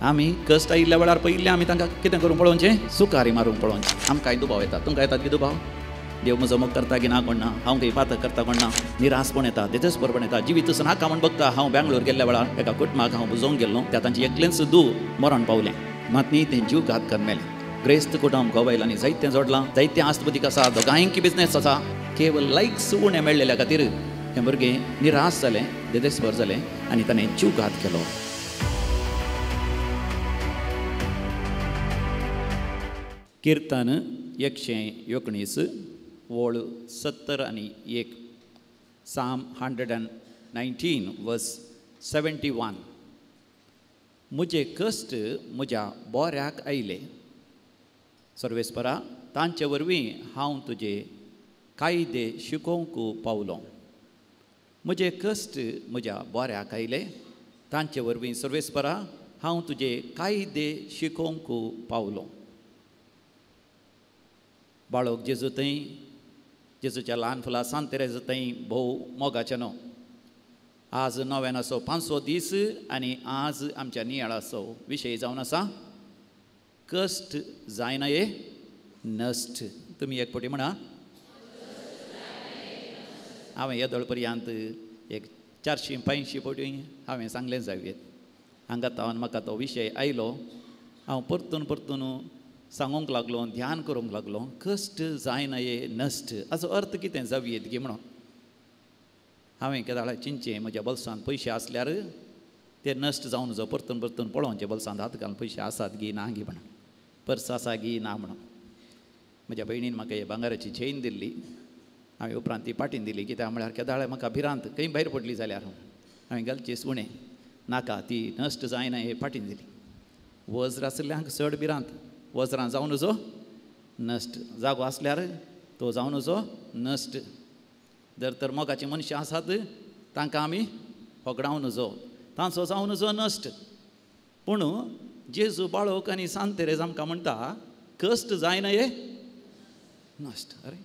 आमी कश्ट आयिल्ल्या वेळार पयिल्लें आमी तांकां कितें करूंक पळोवचें, सुकारी मारूंक पळोवचें. आमकांय दुबाव येता, तुमकां येतात की दुबाव? देव म्हजो मोग करता की ना कोण ना, हांव खंय पातक करता कोण ना, निराशपण येता, देदेस्परपण येता, जिवीत नाका म्हूण बघता. हांव बेंगलोर गेल्ल्या वेळार एका कुटुंबाक हांव बुजोवंक गेल्लो, त्या तांचें एकलेंच दू मरण पावलें, मात न्ही तें जीव घात करून मेलें. ग्रेस्त कुटुंब गोवायलांनी जायतें जोडलां, जायतें आस्तबुदीक आसा, दोगांयकी बिजनेस आसा, केवल लायक्स उणें मेळ्ळेल्या खातीर हें भुरगें निराश जालें, देदेस्पर जालें आनी ताणें जीव घात केलो. किर्तन 119 वळ 71, Psalm 119 verse 71. म्हजे कश्ट म्हज्या बोऱ्याक आयले, सर्वेस्परा तांचे वरवीं हांव तुजे कायदे शिकोवंक पावलो. म्हजे कश्ट म्हज्या बोऱ्याक आयले, तांचे वरवीं सर्वेस्परा हांव तुजे कायदे शिकोवंक पावलो. बाळक जेजू थंय, जेजूच्या ल्हान फुलां सांत तेरेज थंय भोव मोगाचें न्हू. आज नव्यानाचो 500 दीस आनी आज आमच्या नियाळाचो विशय जावन आसा कश्ट जायना ये नश्ट. तुमी एक पटी म्हणा. हांवें येदोळ पर्यंत एक 400-500 पटी हांवें सांगलें जावयेत. हांगा तावन म्हाका तो विशय आयलो, हांव परतून परतून सांगूंक लागलो, ध्यान करूंक लागलो, कश्ट जायना ये नश्ट हाचो अर्थ कितें जावयेत गी म्हणून. हांवें केदाळा चिंतचें, म्हज्या बोल्सांत पयशे आसल्यार ते नश्ट जावन जो परतून परतून पळोवचें, बोल्सांत हात घालून पयशे आसात गी ना गी म्हणून, पर्स आसा गी ना म्हणून. म्हज्या भयणीन म्हाका हे भांगराची चेन दिल्ली, हांवें उपरांत ती पाटीन दिली, कित्याक म्हळ्यार केदाळे म्हाका भिरांत खंय भायर पडली जाल्यार हांवें घालची उणें नाका, ती नश्ट जायना हे पाटीन दिली. वज्र आशिल्ल्यांक चड भिरांत, वज्रां जावन जो नश्ट, जागो आसल्यार तो जावन जो नश्ट. जर तर मोगाचीं मनशां आसात तांकां आमी होगडावन जो, तांचो जावन जो नश्ट. पूण जेजू बाळक आनी सांत तेरेज आमकां म्हणटा कश्ट जायना ये नश्ट. अरे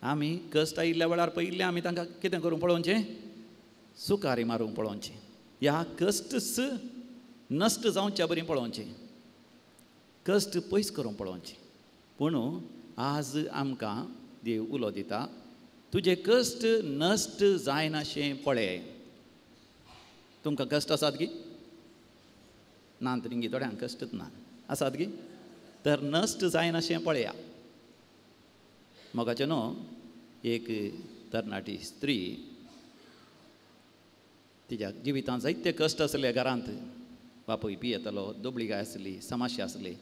आमी कश्ट आयिल्ल्या वेळार पयिल्लें आमी तांकां कितें करूंक पळोवचें, सुकारी मारूंक पळोवचें, ह्या कश्टच नश्ट जावच्या बरी पळोवचें, कश्ट पयस करूंक पळोवचें. पूण आज आमकां देव उलो दिता, तुजे कश्ट नश्ट जायनाशें पळय. तुमकां कश्ट आसात गी ना? तरी थोड्यांक कश्टच ना, आसात गी? तर नश्ट जायनाशें पळया. मोगाचें न्हू, एक तरणाटी स्त्री, तिच्या जिवितांत जायते कश्ट आसले, घरांत बापूय पियेतालो, दुबळी गाय आसली, समस्या आसली,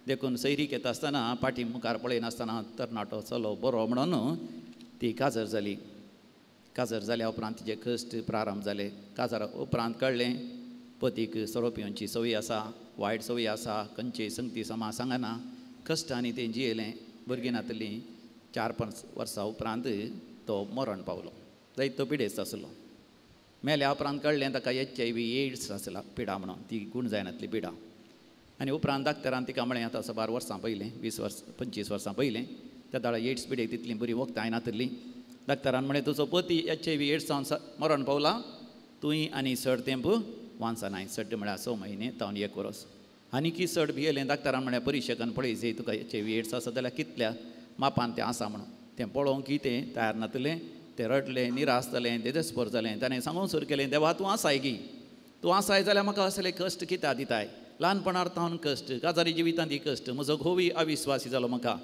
देखून सैरीक येता आसतना पाटी मुखार पळयनासतना तरणाटो चलो बरो म्हणून ती काजर जाली. काजर जाल्या उपरांत तिचे कश्ट प्रारंभ जाले. काजरा उपरांत कळ्ळें पतीक सोरो पिवची संवय आसा, वायट संवय आसा, खंयची संगती समा सांगना. कश्टांनी तें जियेलें. भुरगीं नातलीं. 4-5 वर्सां उपरांत तो मरण पावलो, जायतो पिडेस्त आसलो. मेल्या उपरांत कळ्ळें ताका HIV AIDS आसला पिडा म्हणून, ती गूण जायनातली पिडा. आनी उपरांत डाक्टरान तिका म्हळें, आतां साबार वर्सां पयलें, 20 वर्स 25 वर्सां पयलें, त्या दाडा एड्स पिडेक तितली बरी वखदां नातली. डाक्टरान म्हळें तुजो पती HIV AIDS जावन मरण पावला, तुंय आनी चड तेंप वांचनाय. चड म्हळ्यार 6 म्हयने तावन 1 वर्स. आनी की चड भियेलें. डाक्टरान म्हळें परिशेकान पळय जंय तुका HIV AIDS आसा जाल्यार कितल्या मापान तें आसा म्हणून. तें पळोवंक की तें तयार नातलें, तें रडलें, निराश जालें, देदेस्पर जालें. ताणें सांगूंक सुरू केलें, देवा तूं आसाय गी, तूं आसाय जाल्यार म्हाका असले कश्ट कित्याक दिताय? ल्हानपणार तावन कश्ट, काजारी जिवितांत ही कश्ट, म्हजो घोवूय अविस्वासी जालो म्हाका,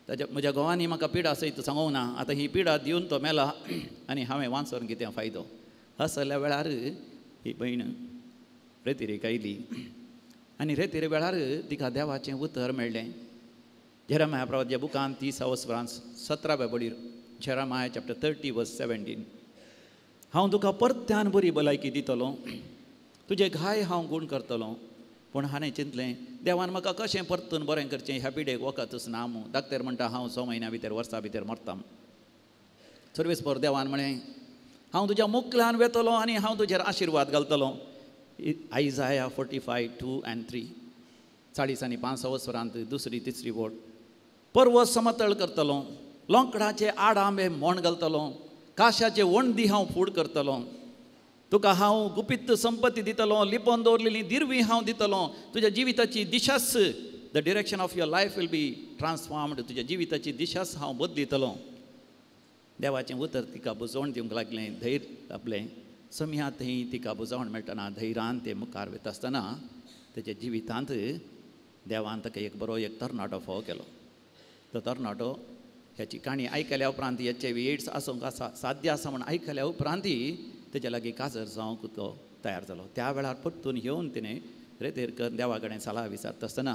ताच्या म्हज्या घोवांनी म्हाका पिडा सयत सांगूंक ना, आतां ही पिडा दिवन तो मेला आनी हांवें वांचून कितें फायदो? असल्या वेळार ही भयण रेतिरेक आयली आनी रेतिरे वेळार तिका देवाचें उतर मेळ्ळें. जेरमाया प्रवाद्या बुकान 30 वरां 17व्या बडीर, जेरमाया चॅप्टर 30 वर्स 17, हांव तुका परत्यान बरी भलायकी दितलो, तुजे घाय हांव गूण करतलो. पूण हांवें चिंतलें, देवान म्हाका कशें परतून बरें करचें, ह्या पिडेक वखदच ना मू. डाक्टर म्हणटा हांव 6 म्हयन्या भितर वर्सा भितर मरता. सर्वेस्पर देवान म्हळें, हांव तुज्या मुखल्यान वेतलो आनी हांव तुजेर आशिर्वाद घालतलो. आयजाया 45:2 and 3, 40 आनी 5 वरांत दुसरी तिसरी वोट. पर्वत समतळ करतलो, लोंकडाचे आडांबे मोण घालतलो, काशाचे वणदी हांव फूड करतलो. तुका हांव गुपीत संपत्ती दितलो, लिपोवन दवरलेली दिरवी हांव दितलो. तुज्या जिविताची दिशाच, the direction of your life will be transformed. तुज्या जिविताची दिशाच हांव बदलितलो. देवाचें उतर तिका बुजवण दिवंक लागलें, धैर्य आपलें सम्या थंय तिका बुजवण मेळटना धैर्यान तें मुखार वता आसतना तेच्या जिवितांत देवान ताका एक बरो एक तरणाटो फोव केलो. तो तरणाटो ह्याची काणी आयकल्या उपरांत, HIV AIDS आसूंक आसा साध्य आसा म्हूण आयकल्या उपरांत तेच्या लागीं काजर जावंक तो तयार जालो. त्या वेळार परतून येवन तिणें रेतेर कर देवा कडेन सलाह विचारता आसतना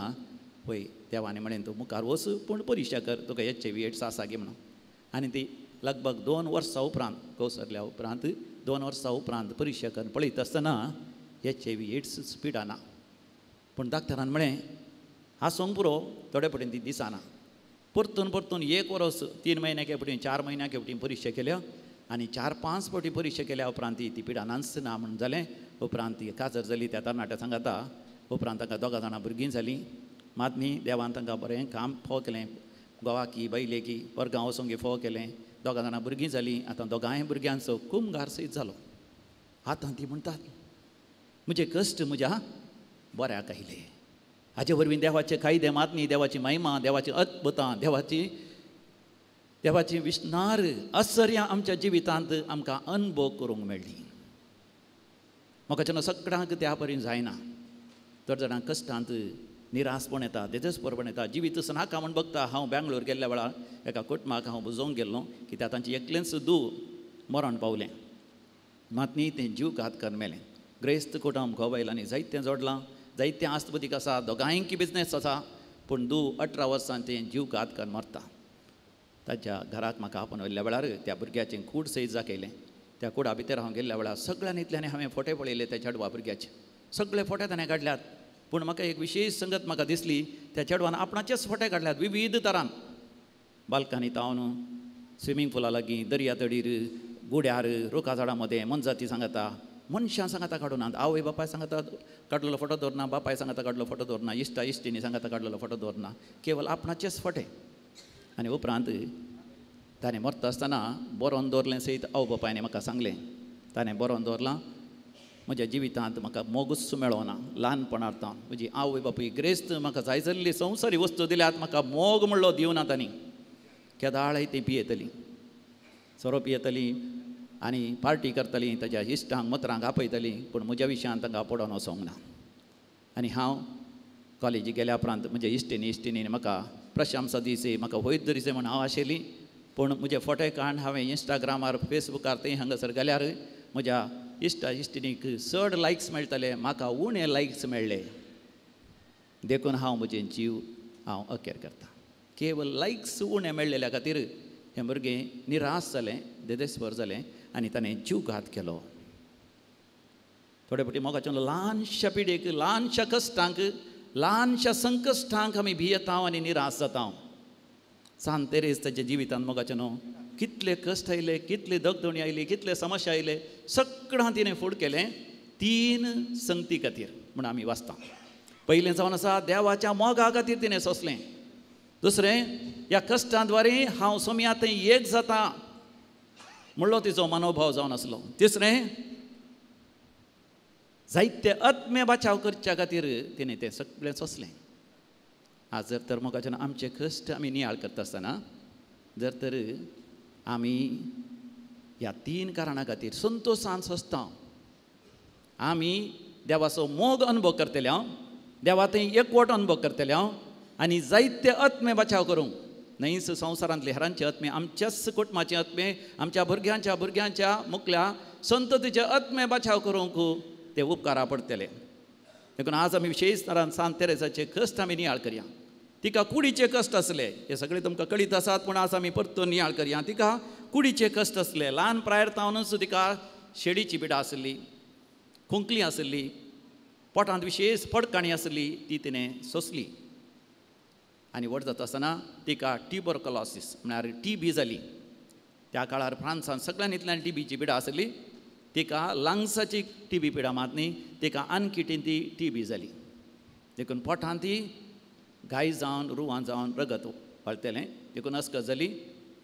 पळय देवान म्हणें तूं मुखार वच पूण परिक्षा कर तुका HIV AIDS आसा गी म्हणून. आनी ती लगभग 2 वर्सां उपरांत कौसरल्या उपरांत 2 वर्सां उपरांत परिक्षा करून पळयता आसतना HIV AIDS पिडा ना. पूण डाक्टरान म्हळें आसूंक पुरो, थोडे पटीन ती दिसना. परतून परतून 1 वर्स 3 म्हयन्याक फावटी 4 म्हयन्याक फावटी परिक्षा केल्या आनी 4-5 फावटी परिक्षा केल्या उपरांत ती पिडा नाच ना म्हूण जालें. उपरांत ती काजर जाली त्या तरणाट्या सांगाता. उपरांत तांकां 2 जाणां भुरगीं जालीं. मात न्ही देवान तांकां बरें काम फोव केलें, गोवाकी बैलेकी परगांव वचोंक फोव केलें. 2 जाणां भुरगीं जालीं. आतां दोगांय भुरग्यांचो कुमगार सयत जालो. आतां ती म्हणटात म्हजे कश्ट म्हज्या बऱ्याक आयले. हाजे वरवीं देवाचे कायदे मात न्ही, देवाची महिमा, देवाची अद्भुतां, देवाची विस्नार आश्चर्यां आमच्या जिवितांत आमकां अनुभव करूंक मेळ्ळी. म्हाका जेन्ना सगळ्यांक त्या परीन जायना, थोड जाणां कश्टांत निराशपण येता, तेजस्परपण येता, जिवीत नाका म्हूण बघता. हांव बेंगलोर गेल्ल्या वेळार एका कुटुंबाक हांव बुजोवंक गेल्लो कित्याक तांचें एकलेंच दू मरण पावलें. मात न्ही तें जीव घात करून मेलें. ग्रेस्त कुटुंब, घोव बायलांनी जायतें जोडलां, जायतें आस्तबुदीक आसा, दोगांयकी बिजनेस आसा, पूण दू 18 वर्सां तें जीव घात करून मरता. ताच्या घराक म्हाका आपोवन व्हेल्ल्या वेळार त्या भुरग्याचें कूड सयत दाखयलें. त्या कुडा भितर हांव गेल्ल्या वेळार सगळ्यान इतल्यान हांवें फोटे पळयले त्या चेडवा भुरग्याचे, सगळे फोटे ताणें काडल्यात. पूण म्हाका एक विशेश संगत म्हाका दिसली, त्या चेडवान आपणाचेच फोटे काडल्यात विविध तरान, बाल्कनी तावन, स्विमींग पुला लागीं, दर्या तडीर, गुड्यार, रुखा झाडां मदें, मनजाती सांगाता, मनशां सांगाता काडूना, आवय बापाय सांगाता काडलेलो फोटो दवरना, बापाय सांगाता काडलो फोटो दवरना, इश्टा इश्टिणी सांगाता काडलेलो फोटो दवरना, केवल आपणाचेच फोटे. आनी उपरांत ताणें मरता आसतना बरोवन दवरलें सयत आवय बापायन म्हाका सांगलें, ताणें बरोवन दवरलां म्हज्या जिवितांत म्हाका मोगूच मेळोना ल्हानपणार तावन, म्हजी आवय बापूय ग्रेस्त म्हाका जाय जाल्ली संवसारी वस्तू दिल्यात, म्हाका मोग म्हणलो दिवना तांणी. केदाळय ती पियेतली, सोरो पियेतली आनी पार्टी करतली, ताज्या इश्टांक मत्रांक आपयतली, पूण म्हज्या विशयान तांकां पडोवन वचोंक ना. आनी हांव कॉलेजीक गेल्या उपरांत म्हज्या इश्टिणी इश्टिणीन म्हाका प्रशंसा दिवची, म्हाका वयत धरीचे म्हूण हांव आशिल्ली, पूण म्हजे फोटे काडून हांवें इंस्टाग्रामार फेसबुकार थंय हांगासर गेल्यार म्हज्या इश्टा इश्टिणीक चड लायक्स मेळटले, म्हाका उणे लायक्स मेळ्ळे, देखून हांव म्हजें जीव हांव अखेर करता. केवल लायक्स उणे मेळ्ळेल्या खातीर हें भुरगें निराश जालें, देदेस्पर जालें आनी ताणें जीवघात केलो. थोडे फावटी मोगाच्या ल्हानशा पिडेक, ल्हानशा कश्टांक, ल्हानशा संकश्टांक आमी भियेता आनी निराश जाता. सांत तेरेज ताच्या जिवितांत मोगाचें न्हू कितले कश्ट आयले, कितले दगदणी आयली, कितले समस्या आयले, सगळ्यां तिणें फुड केलें 3 संगती खातीर म्हूण आमी वाचता. पयलें जावन आसा देवाच्या मोगा खातीर तिणें सोंसलें. दुसरें, ह्या कश्टां द्वारे हांव सोम्या थंय एक जाता म्हणलो तिचो मनोभाव जावन आसलो. तिसरें, जायते आत्मे बचाव करच्या खातीर तिणें तें सगळें सोंसलें. आज जर तर मोगाच्यान आमचे कश्ट आमी नियाळ करता आसतना जर तर आमी ह्या 3 कारणां खातीर संतोशान सोंसता, आमी देवाचो मोग अनुभव करतले हांव, देवा थंय एकवट अनुभव करतले हांव आनी जायते आत्मे बचाव करूंक न्हयच संवसारांतले हेरांचे आत्मे, आमच्याच कुटुंबाचे आत्मे, आमच्या भुरग्यांच्या भुरग्यांच्या मुखल्या संततीचे आत्मे बचाव करूंक ते उपकारा पडटले. देखून आज आमी विशेश तरान सांत तेरेजाचे कश्ट आमी नियाळ करया. तिका कुडीचे कश्ट आसले हे सगळे तुमकां कळीत आसात, पूण आज आमी परतून नियाळ करया. तिका कुडीचे कश्ट आसले, ल्हान प्रायर तावनूच तिका शेडीची पिडा आसली, खोंकली आसली, पोटांत विशेश पडकाणी आसली, ती तिणें सोंसली. आनी व्हड जाता आसतना तिका ट्युबरकुलोसीस म्हळ्यार टीबी जाली. त्या काळार फ्रांसान सगळ्यान इतल्यान टीबीची पिडा आसली, तिका लंग्साची टीबी पिडा मात न्ही, तिका आणखी ती टीबी जाली. देखून पोटांत ती गाय जावन रुवां जावन रगत वळटलें, देखून अस्कत जाली.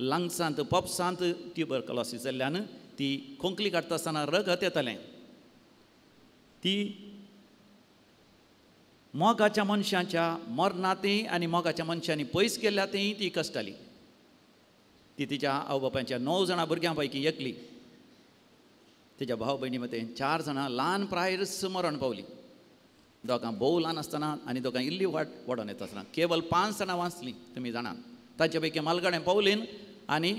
लंग्सांत पोपसांत ट्युबरकुलोसीस जाल्ल्यान ती खोंकली काडटा आसतना रगत येतालें. ती मोगाच्या मनशांच्या मरणांतय आनी मोगाच्या मनशांनी पयस गेल्ल्या थंय ती कश्टाली. ती तिच्या आवय बापायच्या 9 जाणां भुरग्यां पैकी एकली. तिच्या भाव भयणी मदें 4 जाणां ल्हान प्रायरच मरण पावली. दोगां भोव ल्हान आसतना आनी दोगां इल्ली वाट वडोन येता आसतना केवल 5 जाणां वाचलीं. तुमी जाणात ताचे पैकी मालगाडें पावलीन आनी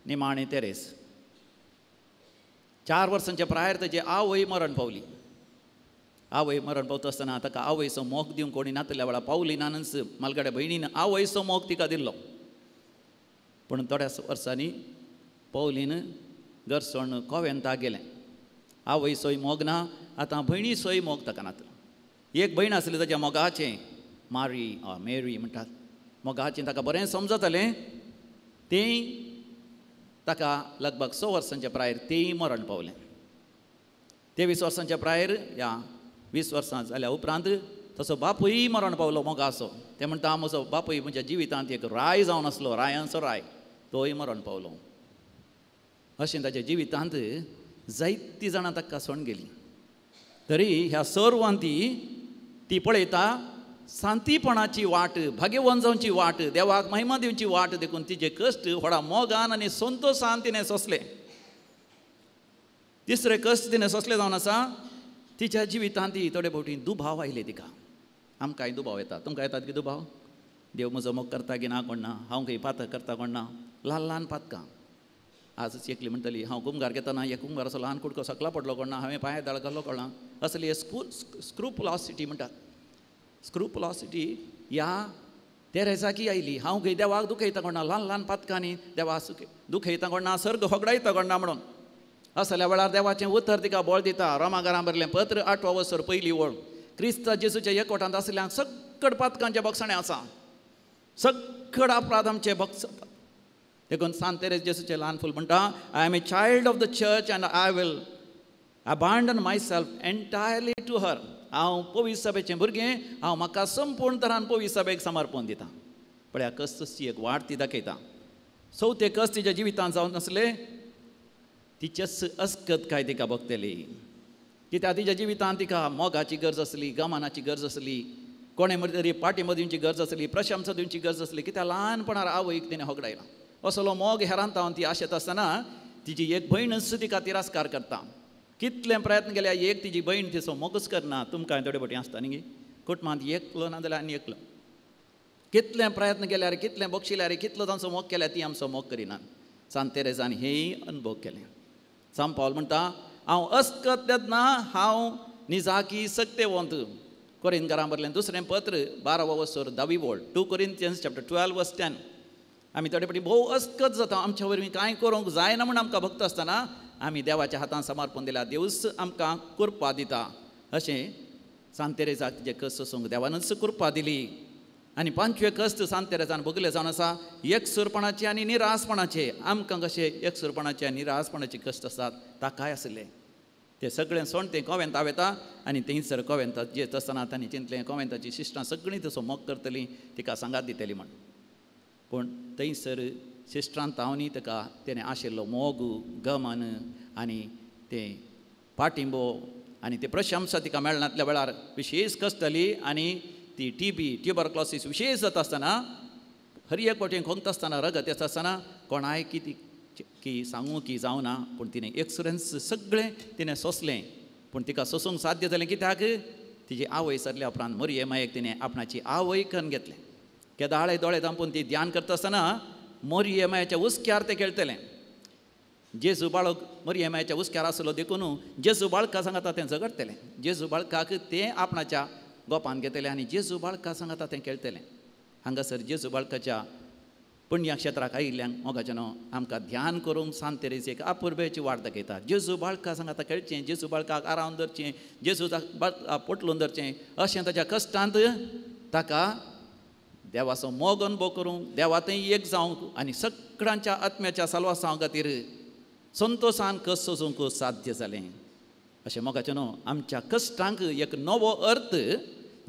निमाणें तेरेस. 4 वर्सांच्या प्रायर ताची आवय मरण पावली. आवय मरण पावता आसतना ताका आवयचो मोग दिवंक कोणी नातल्या वेळार पावलिनानच मालगाड्या भयणीन आवयचो मोग तिका दिल्लो. पूण थोड्या वर्सांनी पावलीन घरसोण कोवेंता गेलें. आवयचोय मोग ना, आतां भयणीचोय मोग ताका नातलो. एक भयण आसली ताच्या मोगाचें, मारी मेरी म्हणटात, मोगाचें ताका बरें समजतालें. तें ताका लगभग 6 वर्सांच्या प्रायर तेंय मरण पावलें. 23 वर्सांच्या प्रायर ह्या 20 वर्सां जाल्या उपरांत तसो बापूय मरण पावलो मोगाचो. ते म्हणटा म्हजो बापूय म्हज्या जिवितांत एक राय जावन आसलो, रायांचो राय, तोय मरण पावलो. अशें ताच्या जिवितांत जायतीं जाणां ताका सोडून गेलीं. तरी ह्या सर्वांत ती पळयता शांतीपणाची वाट, भाग्यवंत जावची वाट, देवाक महिमा दिवची वाट. देखून तिजे कश्ट व्हडा मोगान आनी संतोशान तिणें सोंसले. तिसरे कश्ट तिणें सोंसले जावन आसा तिच्या जिवितांत थोडे फावटी दुबाव आयले तिका. आमकांय दुबाव येता, तुमकां येतात की दुबाव? देव म्हजो मोग करता की ना कोण ना, हांव खंय पातक करता कोण ना, ल्हान ल्हान पातकां. आजच एकली म्हणटली हांव कुमगार घेतना एक कुमगार असो ल्हान कुडको सकला पडलो कोण ना, हांवें पांय दाळ घालो कोण ना. असली स्क्रुपुलॉसिटी म्हणटात. स्क्रुपुलॉसिटी ह्या तेरेसाकी आयली. हांव खंय देवाक दुखयता कोण ना, ल्हान ल्हान पातकांनी देवा दुखयता कोण ना, सर्ग होगडायता कोण ना म्हणून. असल्या वेळार देवाचें उतर तिका बळ दिता. रोमागारां बरलें पत्र 8वो वसर पयली वळ, क्रिस्त जेजूच्या एकवटांत आशिल्ल्यांक सगळ पातकांचें बक्षणें आसा, सगळ अपराध आमचे बक्स. देखून सांत तेरेस जेजूचें ल्हान फूल म्हणटा, I am a child of the church and I will abandon myself entirely to her. हांव पवित्र सभेचें भुरगें, हांव म्हाका संपूर्ण तरान पवित्र सभेक समर्पण दिता. पळया कश्टाची एक वाट ती दाखयता. चवथे कश्ट तिच्या जिवितांत जावन आसले तिचेच अस्कत काय तिका भोगतली. कित्याक तिच्या जिवितांत तिका मोगाची गरज आसली, गमनाची गरज आसली, कोणें तरी पाठिंबो दिवची गरज आसली, प्रशंसा दिवची गरज आसली. कित्याक ल्हानपणार आवयक तिणें होगडायला. असलो मोग हेरांत हांव ती आशेत आसतना तिची एक भयणच तिका तिरस्कार करता. कितले प्रयत्न केल्या एक तिची भयण तिचो मोगच करना. तुमकां थोडे फावटी आसता न्ही कुटुंबांत एकलो ना जाल्यार आनी एकलो. कितले प्रयत्न केल्यार, कितले बक्षिल्यार, कितलो तांचो मोग केल्यार ती आमचो मोग करिना. सांत तेरेसान हेंय अनुभव केलें. सांत पावल म्हणटा हांव अस्कत तेन्ना हांव निजाकी सक्तेवंत. कोरिंथकारां बरलें दुसरें पत्र 12वो वसर 10वी वळ, 2 Corinthians chapter 12 verse 10. आमी थोडे फावटी भोव अस्कत जाता, आमच्या वरवीं कांय करूंक जायना म्हूण आमकां भक्त आसतना आमी देवाच्या हातान समर्पण दिल्या, देवूच आमकां कृपा दिता. अशें सांत तेरेसाक तिचे कश्ट सोसूंक देवानूच कृपा दिली. आनी 5वें कश्ट सांत तेरेसान भोगले जावन आसा एकसुरपणाचे आनी निरासपणाचे. आमकां कशे एकसुरपणाचे आनी निरासपणाचे कश्ट आसात ताकाय आसले. ते सगळें सोण तें कोवेंता वेता आनी थंयसर कोवेंता जेत आसतना तांणी चिंतलें कोवेंताची शिश्टां सगळीं तसो मोग करतलीं, तिका सांगात दितली म्हण. पूण थंयसर सिस्टरान तावनी ताका तेणें आशिल्लो मोग, गमन आनी तें पाठिंबो आनी ते प्रशंसा तिका मेळनातल्या वेळार विशेष कश्ट जाली. आनी ती टीबी ट्युबरक्लॉसीस विशेष जाता आसतना, हर एक वटेन खोंकता आसतना, रगत येता आसतना कोणाय की ती की सांगू की जावना, पूण तिणें एक्सपिरियन्स सगळें तिणें सोंसलें. पूण तिका सोंसूंक साध्य जालें कित्याक तिची आवय सरल्या उपरांत मरिये मायेक तिणें आपणाची आवय करून घेतलें. केदाळे दोळे धांपून ती ध्यान करता आसतना मरिये मायेच्या हुस्क्यार तें खेळटलें. जेजू बाळक मरिये मायेच्या हुस्क्यार आसलो देखून जेजू बाळका सांगता तें झगडटलें. जेजू बाळकाक तें आपणाच्या गोपान घेतलें आनी जेजू बाळका सांगता तें खेळटलें. हांगासर जेजू बाळकाच्या पुण्यक्षेत्राक आयिल्ल्यांक मोगाचें न्हू आमकां ध्यान करूंक सांत तेरेस एक अपुरबायेची वाट दाखयता. जेजू बाळका सांगता खेळचें, जेजू बाळकाक आरावन धरचें, जेजू बाळका पोटलून धरचें. अशें ताच्या कश्टांत ताका देवाचो मोग अनुभव करूंक, देवा थंय एक जावंक आनी सगळ्यांच्या आत्म्याच्या साल्वासांव खातीर संतोशान कश्ट सोसूंक साध्य जालें. अशें मोगाचें न्हू आमच्या कश्टांक एक नवो अर्थ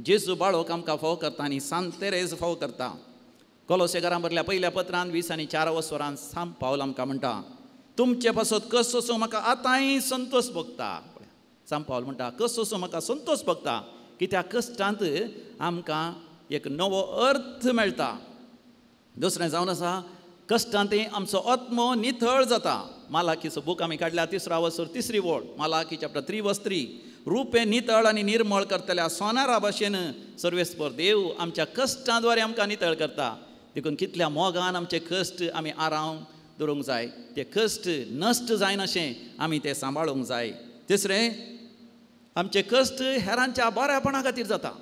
जेजू बाळक आमकां फावो करता आनी सांत तेरेस फावो करता. कोलोसेकारां बरल्या पयल्या पत्रान 20 आनी 4 वसरान सांत पावल आमकां म्हणटा, तुमचे पासत कश्ट सोसूंक म्हाका आतांय संतोश भोगता. सांत पावल म्हणटा कश्ट सोसून म्हाका संतोश भोगता, कित्याक कश्टांत आमकां एक नवो अर्थ मेळटा. दुसरें जावन आसा कश्टांत आमचो आत्मो निथळ जाता. मालाकीचो बूक आमी काडल्या 3 वसर 3 वळ, मालाकी चॅप्टर 3 वर्स 3. रुपें नितळ आनी निर्मळ करतल्या सोनारा भाशेन सर्वेस्पर देव आमच्या कश्टां द्वारे आमकां नितळ करता. देखून कितल्या मोगान आमचे कश्ट आमी आराम दवरूंक जाय, ते कश्ट नश्ट जायनाशें आमी ते सांबाळूंक जाय. तिसरें, आमचे कश्ट हेरांच्या बऱ्यापणा खातीर जाता.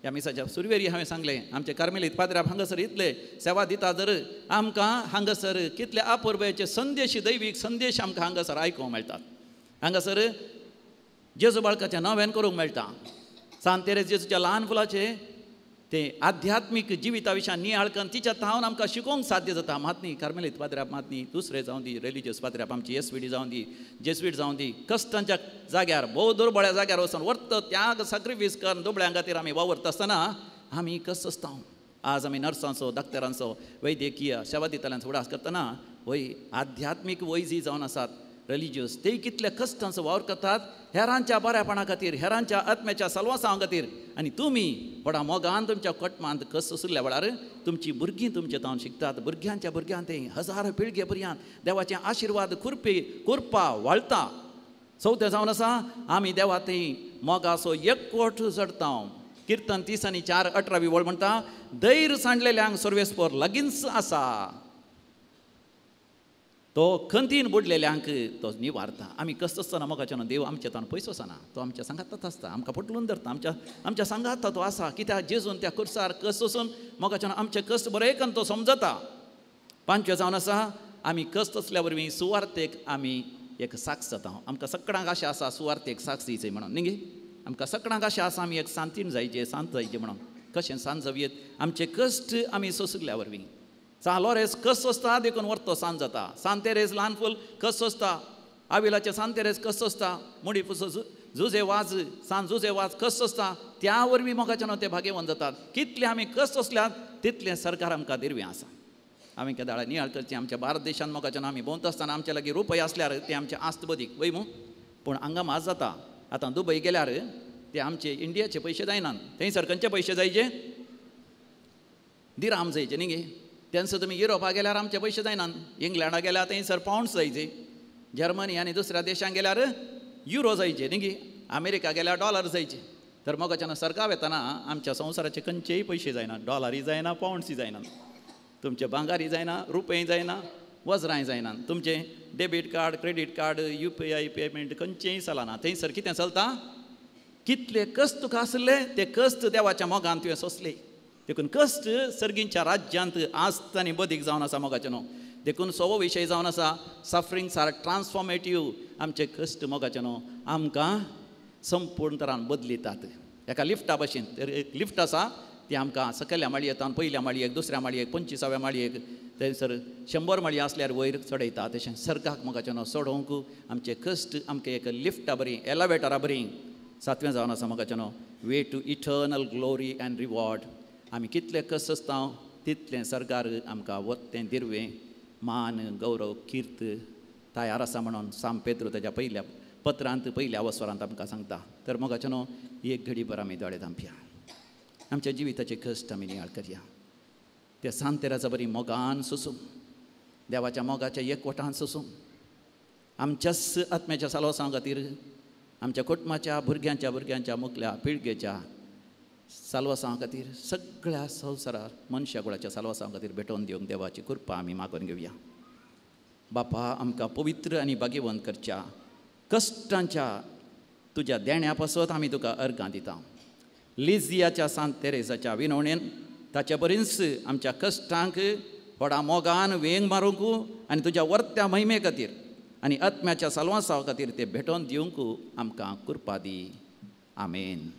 ह्या मिसाच्या सुरवेरी हांवें सांगलें आमचे कार्मेलीत पाद्र्याब हांगासर इतले सेवा दिता जर आमकां हांगासर कितले अपुरबायेचे संदेश, दैवीक संदेश आमकां हांगासर आयकूंक मेळटात. हांगासर जेजू बाळकाचें नवेन करूंक मेळटा. सांत तेरेज जेजूच्या ल्हान फुलाचे ते आध्यात्मीक जिविता विशयान नियाळ करून तिच्या थावन आमकां शिकोवंक साध्य जाता. मातनी कार्मेलीत पाद्र्याब मातनी दुसरे जावं दी रिलिजियस पाद्र्याब आमची एस वी डी जावं दी, जेस्वीट जावं दी, कश्टांच्या जाग्यार भोव दुर्बळ्या जाग्यार वचून वर्त त्याग सॅक्रिफायस करून दुबळ्यां खातीर आमी वावरता आसतना आमी कश्ट आसता. आज आमी नर्सांचो, डॉक्टरांचो, वैद्यकीय सेवा दितल्यांचो उडास करतना वय आध्यात्मीक वैजी जावन आसात रिलिजियस, ते कितल्या कश्टांचो वावर करतात हेरांच्या बऱ्यापणा खातीर, हेरांच्या आत्म्याच्या सलवासां खातीर. आनी तुमी व्हडा मोगान तुमच्या कटमांत कश्ट सोंसल्या वेळार तुमची भुरगीं तुमचे तावन शिकतात. भुरग्यांच्या भुरग्यां ते हजारो पिळगे पर्यंत देवाचे आशिर्वाद कुरपी कुरपा वाळटा. चवथें जावन आसा आमी देवा थंय मोगाचो एकवट चडता. किर्तन 30 आणि 4 18वी वळ म्हणटा धैर्य सांडलेल्यांक सर्वेस्पर लागींच आसा, तो खंतीन बुडलेल्यांक तो निवारता. आमी कश्ट आसतना मोगाच्यान देव आमच्या तान पयस वचना, तो आमच्या सांगाताच आसता, आमकां पटलून धरता, आमच्या आमच्या सांगाता तो आसा. कित्याक जेजून त्या कुर्सार कश्ट सोसून मोगाच्यान आमचे कश्ट बरें करून तो समजता. पांचवें जावन आसा आमी कश्ट आसल्या वरवीं सुवार्थेक आमी एक साक्ष जाता. आमकां सगळ्यांक आशा आसा सुवार्थेक साक्ष दिवची म्हणून न्ही गे, आमकां सगळ्यांक आशा आसा आमी एक सांतीन जायचे, सांत जायचे म्हणून. कशें सांत जावयेत? आमचे कश्ट आमी सोंसल्या वरवीं. सांत लॉरेस कश्ट सोंसता देखून वर्तो सांत जाता. सांत तेरेज ल्हान फूल कश्ट सोंसता, आविलाचे सांत तेरेज कश्ट सोंसता, मुडी पुसो जुजे वाज सांत जुजे वाज कश्ट सोंसता, त्या वरवीं मोगाच्यान ते भाग्यवंत जातात. कितले आमी कश्ट सोंसल्यात तितलें सरकार आमकां दिरवें आसा. आमी केदाळा नियाळ करचें आमच्या भारत देशांत मोगाच्यान आमी भोंवता आसतना आमच्या लागीं रुपया आसल्यार ते आमचे आस्त बदीक वय मू, पूण हांगा माज जाता. आतां दुबय गेल्यार ते आमचे इंडियाचे पयशे जायनात, थंयसर खंयचे पयशे जायचे? दिराम जायचे न्ही गे. तेन्ना तुमी युरोपा गेल्यार आमचे पयशे जायनात, इंग्लंडा गेल्यार थंयसर पावंड्स जायचे, जर्मनी आनी दुसऱ्या देशांत गेल्यार युरो जायचे न्ही गे, अमेरिका गेल्यार डॉलर जायचे. तर मोगाच्यान सरकार वेतना आमच्या संवसाराचे खंयचेय पयशे जायना, डॉलरूय जायना, पावंड्सूय जायना, तुमचे भांगारूय जायना, रुपये जायना, वज्रांय जायना, तुमचें debit card, credit card, UPI payment खंयचेंय चलना. थंयसर कितें चलता? कितले कश्ट तुका आसले ते कश्ट देवाच्या मोगान तुवें सोंसले. देखून कश्ट सर्गींच्या राज्यांत आस्त आनी बदीक जावन आसा मोगाचें न्हू. देखून सवो विशय जावन आसा सफरिंग्स आर ट्रान्सफॉर्मेटीव. आमचे कश्ट मोगाचें न्हू आमकां संपूर्ण तरान बदलितात. एका लिफ्टा भशेन, तर एक लिफ्ट आसा ती आमकां सकयल्या माळयेंत पयल्या माळयेक, दुसऱ्या माळयेक, 25व्या माळयेक, थंयसर 100 माळी आसल्यार वयर चडयता. तशें सर्गाक मोगाचें न्हू चडोवंक आमचे कश्ट आमकां एक लिफ्टा बरी, एलिवेटरा बरी. सातवें जावन आसा मोगाचें न्हू way to eternal glory and reward. आमी कितले कश्ट आसता तितलें सरकार आमकां वत्तें दिरवें मान गौरव कीर्त तयार आसा म्हणून सांत पेद्रू ताच्या पयल्या पत्रांत पयल्या अवसरांत आमकां सांगता. तर मोगाचें न्हू एक घडी भर आमी दोळे धांपया, आमच्या जिविताचे कश्ट आमी नियाळ करया, त्या सांत तेरेजा बरी मोगान सोसूं, देवाच्या मोगाच्या एकवटान सोसूं, आमच्याच आत्म्याच्या सालोसां खातीर, आमच्या कुटुंबाच्या भुरग्यांच्या भुरग्यांच्या मुखल्या पिळगेच्या साल्वासां खातीर, सगळ्या संवसारार मनशाकुळाच्या साल्वासां खातीर भेटोवन दिवंक देवाची कृपा आमी मागून घेवया. बापा आमकां पवित्र आनी भाग्यवंत करच्या कश्टांच्या तुज्या देण्या पासत आमी तुका अर्गां दिता. लिजियाच्या सांत तेरेजाच्या विनवणेन ताच्या बरींच आमच्या कश्टांक व्हडा मोगान वेंग मारूंक आनी तुज्या वर्त्या महिमे खातीर आनी आत्म्याच्या साल्वासां खातीर ते भेटोवन दिवंक आमकां कृपा दी. आमेन.